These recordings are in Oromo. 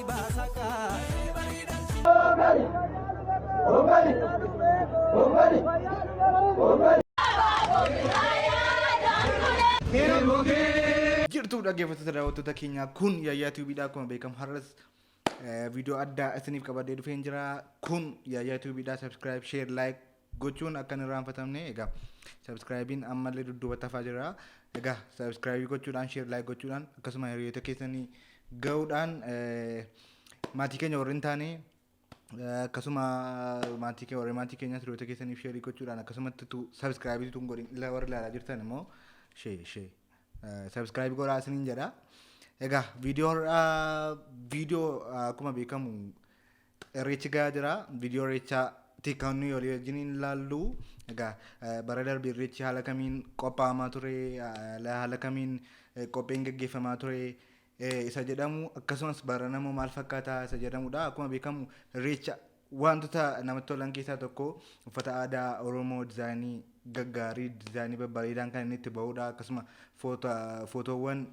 Baasaqi baasaqaa. Jirtuu dhaggeeffattoota daawwattoota keenyaa, kun Yaayyaa Tiiviidha. Akkuma beekamu har'as viidiyoo addaa isiniif qabadhee dhufeen jira. Kun Yaayyaa Tiiviidha. Subscribe, share, like gochuun akka hin irraanfatamne. Egaa subscribein ammallee dudduubatti hafaa jira. Egaa subscribe gochuudhaan, share, like gochuudhaan, akkasuma hiriyoota keessanii gahuudhaan, maatii keenya warri hin taane, akkasuma maatii keenya warri maatii keenyas hiriyoota keessaniif share gochuudhaan, akkasumatti subscribe tun godhin warri ilaalaa jirtan immoo share share subscribe godhaa isiniin jedha. Egaa viidiyoo har'aa, viidiyoo akkuma beekamu irreechi gahaa jira. Viidiyoo irreechaatti kan nuyi walii wajjin ilaallu. Egaa bara darbe irreechi haala kamiin qophaa'amaa ture, haala kamiin qopheen gaggeeffamaa ture isa jedhamu, akkasumas barana immoo maal fakkaata isa jedhamudha. Akkuma beekamu irreecha wantoota namatti tolan keessaa tokko uffata aadaa Oromoo dizaayinii gaggaarii, dizaayinii babbareedaan kan inni itti bahudha. Akkasuma footoowwan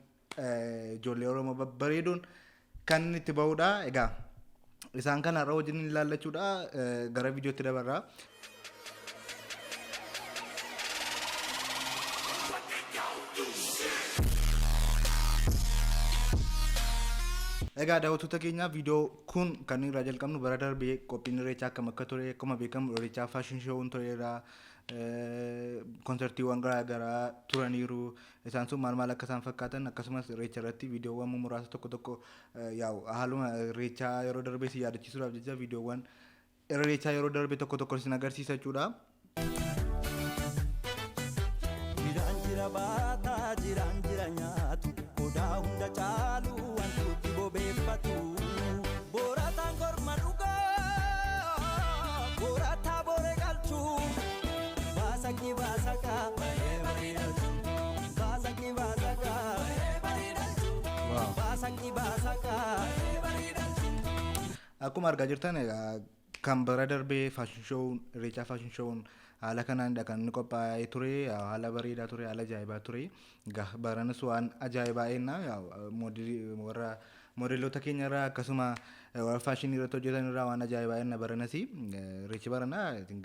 ijoollee Oromoo babbareedoon kan inni itti bahudha. Egaa isaan kana har'a wajjin ilaallachuudha, gara viidiyootti dabarra. Egaa daawwattoota keenya, viidiyoo kun kan irraa jalqabnu bara darbee qophiin irreechaa akkam akka ture. Akkuma beekamu irreechaa fashion show'n tureera, konsertiiwwan garaa garaa turaniiru. Isaan sun maal maal akka isaan fakkaatan, akkasumas irreecha irratti viidiyoowwan muraasa tokko tokko, yaa'u haaluma irreechaa yeroo darbee si yaadachiisuudhaaf jecha viidiyoowwan irreechaa yeroo darbe tokko tokko isin agarsiisa jechuudha. Jiraan jira baataa, jiraan jira nyaatu, qodaa hunda caalu wantuutti bobeeffatu. Borataan korma dhugaa, borataa boore galchuu. Baasaqni baasaqaa, baasaqni baasaqaa, baasaqni baasaqaa. Akkuma argaa jirtan egaa kan bara darbee fashion show'n irreechaa, fashion show'n haala kanaanidha kan inni qophaa'ee ture. Haala bareedaa ture, haala ajaa'ibaa ture. Egaa baranas waan ajaa'ibaa eenna warra moodeloota keenya irraa, akkasuma warra faashinii irratti hojjetan irraa waan ajaa'ibaa eenna. Baranas irreechi baranaa I think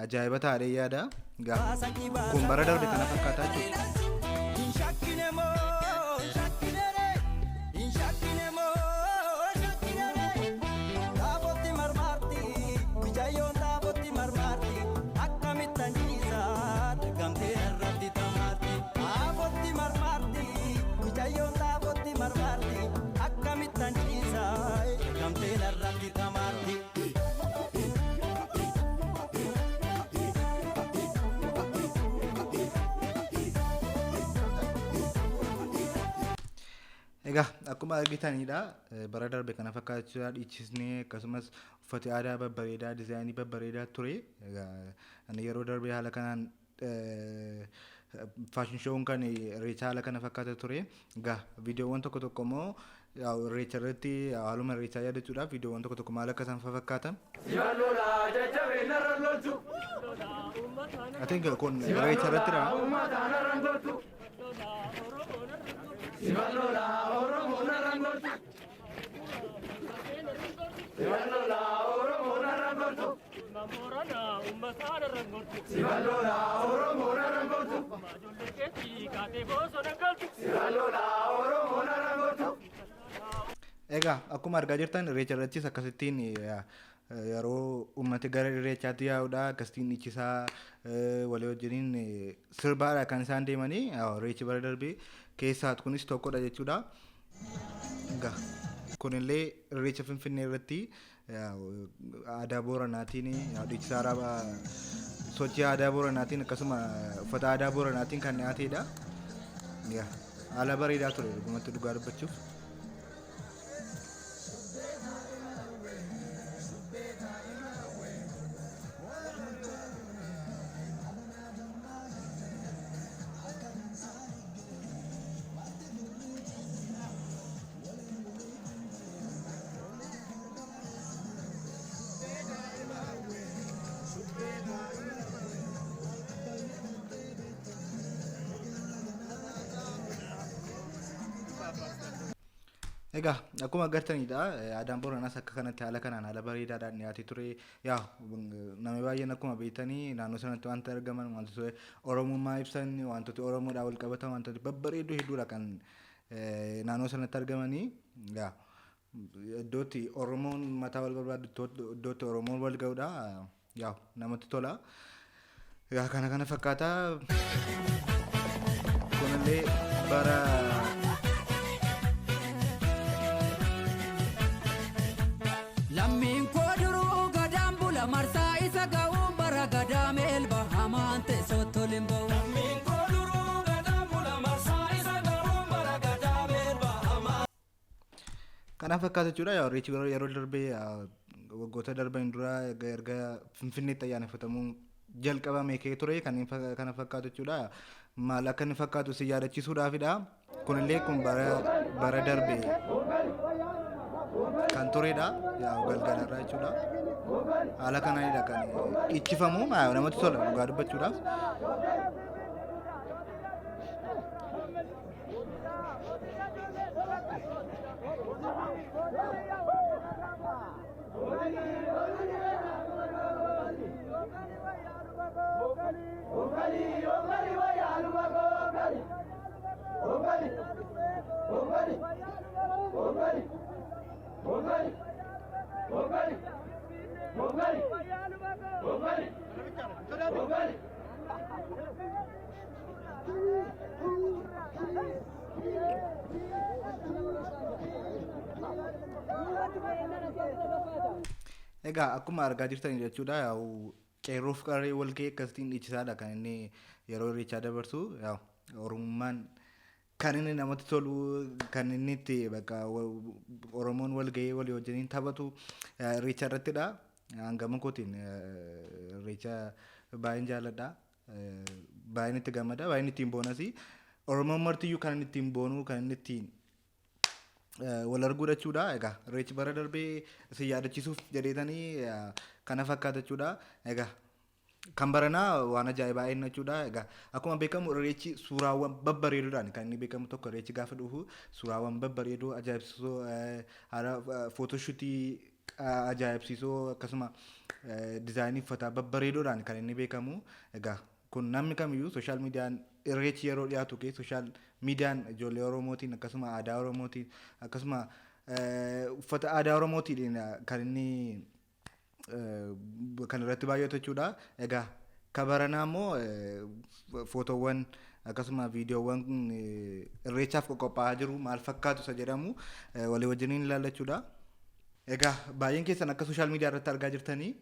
ajaa'iba taa'ee yaada. Egaa kun bara darbe kana fakkaataa jechuudha. Hin shakkine moo shakkine ree, hin shakkine moo shakkine ree. Taabotti marmaarti mijayyoon, taabotti marmaarti, akkamitti anjiisa dagamtee narratti tamaarti. Taabotti marmaarti mijayyoon, taabotti marmaarti, akkamitti anjiisa dagamtee narratti tamaarti. Egaa akkuma argitanidha, bara darbe kana fakkaachaa dhiichisnee, akkasumas uffati aadaa babbareedaa, dizaayinii babbareedaa ture. Egaa ani yeroo darbe haala kanaan fashion show'n kan irreechaa haala kana fakkaata ture. Egaa viidiyoowwan tokko tokko immoo irreecha irratti haaluma irreechaa yaadachuudhaaf viidiyoowwan tokko tokko maal akka isaan fakkaatan. Siballola jajjabee narra loltu. I think kun irreecha irrattidha. Uummata narra loltu. Siballola Oromoo narra loltu. Siballola Oromoo narra loltu. Siballola Oromoo narra loltu. Siballola Oromoo narra loltu. Egaa akkuma argaa jirtan irreecha irrattis akkasittiin yeroo uummati gara irreechaatti yaa'udha, akkasittiin dhiichisaa, walii wajjiniin sirbaadha kan isaan deemanii. Irreechi bara darbee keessaa kunis tokkodha jechuudha. Egaa kunillee irreecha Finfinnee irratti aadaa Booranaatiin dhiichisa arabaa, sochii aadaa Booranaatiin, akkasuma uffata aadaa Booranaatiin kan dhiyaatedha. Haala bareedaa ture dhugumatti dhugaa dubbachuuf. Egaa akkuma agartanidha, aadaan Booranaas akka kanatti haala kanaan haala bareedaadhaan dhiyaatee ture. Yaa, namni baay'een akkuma beektanii naannoo sanatti wanta argaman, wantoota Oromummaa ibsan, wantoota Oromoodhaan wal qabatan, wantoota babbareedoo hedduudha kan naannoo sanatti argamanii. Yaa, iddootti Oromoon mataa wal barbaadu, iddootti Oromoon wal ga'udha. Yaa, namatti tola. Yaa, kana fakkaata. Kunillee bara Lammiin koo duruu gadaan bula, marsaa isa ga'uun bara gadaa meelba hamaan ta'e sottoliin ba'u. Lammiin koo duruu gadaan bula, marsaa isa ga'uun bara gadaa meelba hamaa. Kanaaf fakkaata jechuudha. Yaa, Irreechi yeroo darbee, waggoota darban dura erga Finfinneetti ayyaaneffatamuu jalqabame ka'ee ture kan kana fakkaatu jechuudha. Maal akka inni fakkaatu si yaadachiisuudhaafidha. Kunillee kun bara darbe kan turedha. Yaa, galgalarraa jechuudha. Haala kanaanidha kan dhiichifamu, namatti tola dhugaa dubbachuudhaaf. Egaa akkuma argaa jirtan jechuudha, yaa'u qeerroof qarree wal ga'ee akkasitiin dhiichisaadha kan inni yeroo Irreechaa dabarsu. Yaa'u, Oromummaan kan inni namatti tolu, kan inni itti bakka Oromoon wal ga'ee walii wajjiniin taphatu Irreecha irrattidha. Hangama kootiin Irreecha baay'een jaalladha. Baay'een itti gammada, baay'een ittiin boonas. Oromoon martiyyuu kan inni ittiin boonu, kan inni ittiin wal arguu jechuudha. Egaa Irreechi bara darbee isin yaadachiisuuf jedheetanii kana fakkaata jechuudha. Egaa kan baranaa waan ajaa'ibaa eenyu jechuudha. Egaa akkuma beekamu Irreechi suuraawwan babbareedoodhaan kan inni beekamu tokko. Irreechi gaafa dhufu suuraawwan babbareedoo ajaa'ibsiisoo, haala photoshoot ajaa'ibsiisoo, akkasuma design uffataa babbareedoodhaan kan inni beekamu. Egaa kun namni kamiyyuu social mediaan Irreechi yeroo dhiyaatu kee social mediaan ijoollee Oromootiin, akkasuma aadaa Oromootiin, akkasuma uffata aadaa Oromootiin kan inni kan irratti baay'atu jechuudha. Egaa kabaranaa immoo footoowwan akkasuma viidiyoowwan Irreechaaf qophaa'aa jiru maal fakkaatu isa jedhamu walii wajjiniin ilaalla jechuudha. Egaa baay'een keessan akka social media irratti argaa jirtanii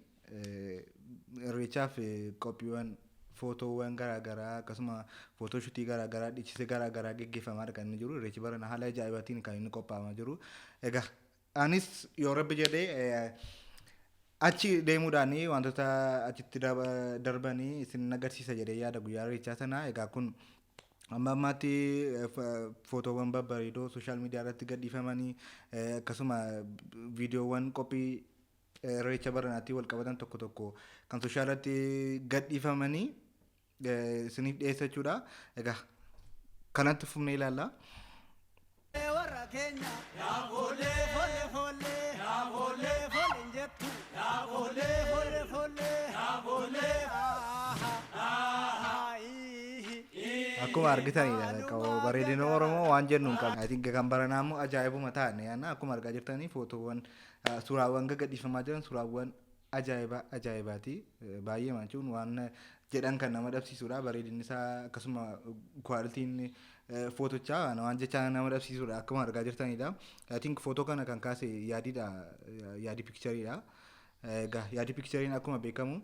Irreechaaf qophiiwwan footoowwan garaagaraa, akkasuma photoshoot garaagaraa, dhiichise garaagaraa geggeeffamaadha kan inni jiru. Irreechi barana haala ajaa'ibaatiin kan inni qophaa'amaa jiru. Egaa anis yoo Rabbi jedhee achi deemuudhaan wantoota achitti darbanii isin agarsiisa jedhee yaada guyyaa Irreechaa sana. Egaa kun amma ammaatti footoowwan babbareedoo social media irratti gadhiifamanii, akkasuma viidiyoowwan qophii Irreecha baranaatti wal qabatan tokko tokko kan social irratti gadhiifamanii isiniif dhiyeessa jechuudha. Egaa kanatti fufnee ilaalla. Warra keenya foollee foollee foollee foollee foolleen jettu foollee foollee foollee foollee. Akkuma argitanidha, bareedina Oromoo waan jennu hin qabnu. I think kan baranaa immoo ajaa'ibuma ta'an yaana. Akkuma argaa jirtanii footoowwan, suuraawwan gagadhiifamaa jiran suuraawwan ajaa'iba ajaa'ibaati. Baay'ee jechuun waan jedhan kan nama dhabsiisudha. Bareedinni isaa, akkasuma qualityn footochaa waan jechaa nama dhabsiisudha akkuma argaa jirtanidha. I think footoo kana kan kaase Yaadiidha. Yaadii Pictureiidha. Egaa Yaadii Pictureiin akkuma beekamu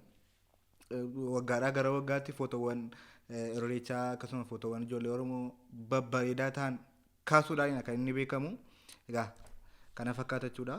waggaadhaa gara waggaatti footoowwan Irreechaa, akkasuma footoowwan ijoollee Oromoo babbareedaa ta'an kaasuudhaan kan inni beekamu. Egaa kana fakkaata jechuudha.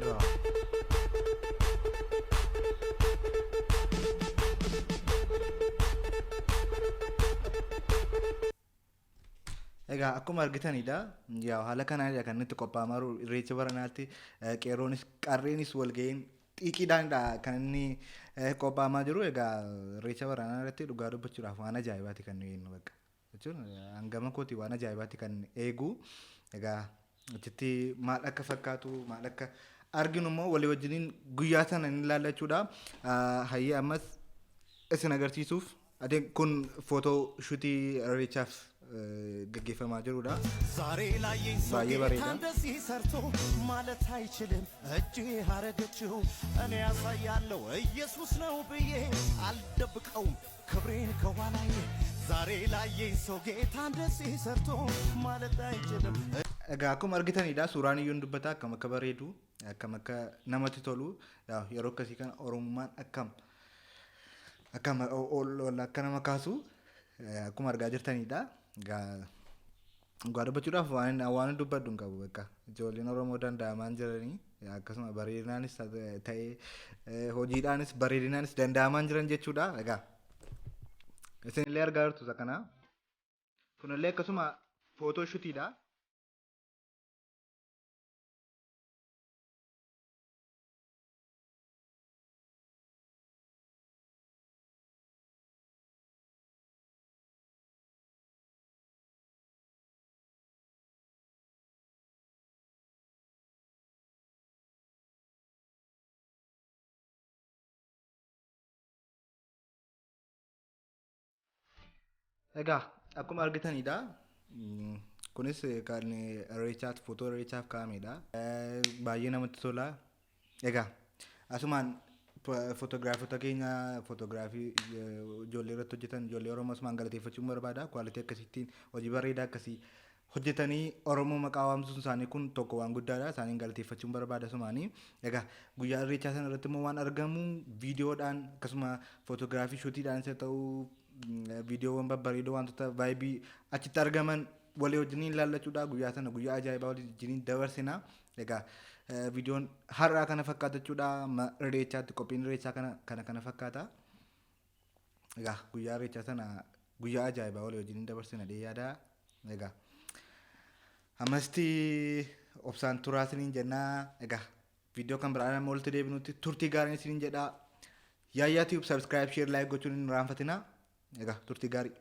Yaa. Egaa akkuma argitanidha. Yaa haala kanaanidha kan inni itti qophaa'amaa jiru irreecha baranaatti qeerroonis qarreenis wal ga'een xiiqiidhaanidha kan inni qophaa'amaa jiru. Egaa irreecha baranaa irratti dhugaa dubbachuudhaaf waan ajaa'ibaati kan nuyi eenyu bakka. Jechuun hangama kooti waan ajaa'ibaati kan eegu. Egaa achitti maal akka fakkaatu maal akka arginu immoo walii wajjiniin guyyaa sana ni ilaallachuudha. Hayyee ammas isin agarsiisuuf Adeen kun footoo shuutii irreechaaf gaggeeffamaa jirudha. ዛሬ ላየኝ ሰው ባየ ጌታ በሬዳ። እንደዚህ ሰርቶ ማለት አይችልም። እጄ አረገችው እኔ ያሳያለሁ ኢየሱስ ነው ብዬ አልደብቀውም ክብሬን ከኋላዬ። ዛሬ ላየኝ ሰው ጌታ እንደዚህ ሰርቶ ማለት አይችልም። Egaa akkuma argitanidha suuraan iyyuu hin dubbata akkam akka bareedu akkam akka namatti tolu yaa yeroo akkasii kana oromummaan akkam akkam ol ol akka nama kaasu akkuma argaa jirtanidha. Egaa dhugaa dubbachuudhaaf waan waan dubbadhu hin qabu bakka ijoolleen Oromoo danda'amaan jiranii akkasuma bareedinaanis ta'ee hojiidhaanis bareedinaanis danda'amaan jiran jechuudha. Egaa isinillee argaa jirtu isa kana kunillee akkasuma footoo shutiidha. Egaa akkuma argitanidha. Kunis kan irreechaaf footoo irreechaaf kaa'amedha. Baay'ee namatti tola. Egaa asumaan fotoogiraafota keenya footoogiraafii ijoollee irratti hojjetan ijoollee Oromoo asumaan galateeffachuun barbaada. Kwaalitii akkasiitiin hojii bareedaa akkasii hojjetanii Oromoo maqaa waamsisuun isaanii kun tokko waan guddaadha. Isaaniin galateeffachuun barbaada asumaanii. Egaa guyyaa irreechaa sana irratti immoo waan argamu viidiyoodhaan akkasuma footoogiraafii shuutiidhaan isa ta'uu viidiyoowwan babbareedoo wantoota vaayibii achitti argaman walii wajjiniin ilaallachuudha. Guyyaa sana guyyaa ajaa'ibaa walii wajjiniin dabarsina. Egaa viidiyoon har'aa kana fakkaata jechuudha. Irreechaatti qophiin irreechaa kana kana kana fakkaata. Egaa guyyaa irreechaa sana guyyaa ajaa'ibaa walii wajjiniin dabarsina dhee yaada. Egaa ammasti obsaan turaa isiniin jennaa. Egaa viidiyoo kan biraan amma walitti deebinutti turtii gaarii isiniin jedhaa. Yaayyaa Tube subscribe share like gochuun hin irraanfatinaa. Egaa turtii gaarii.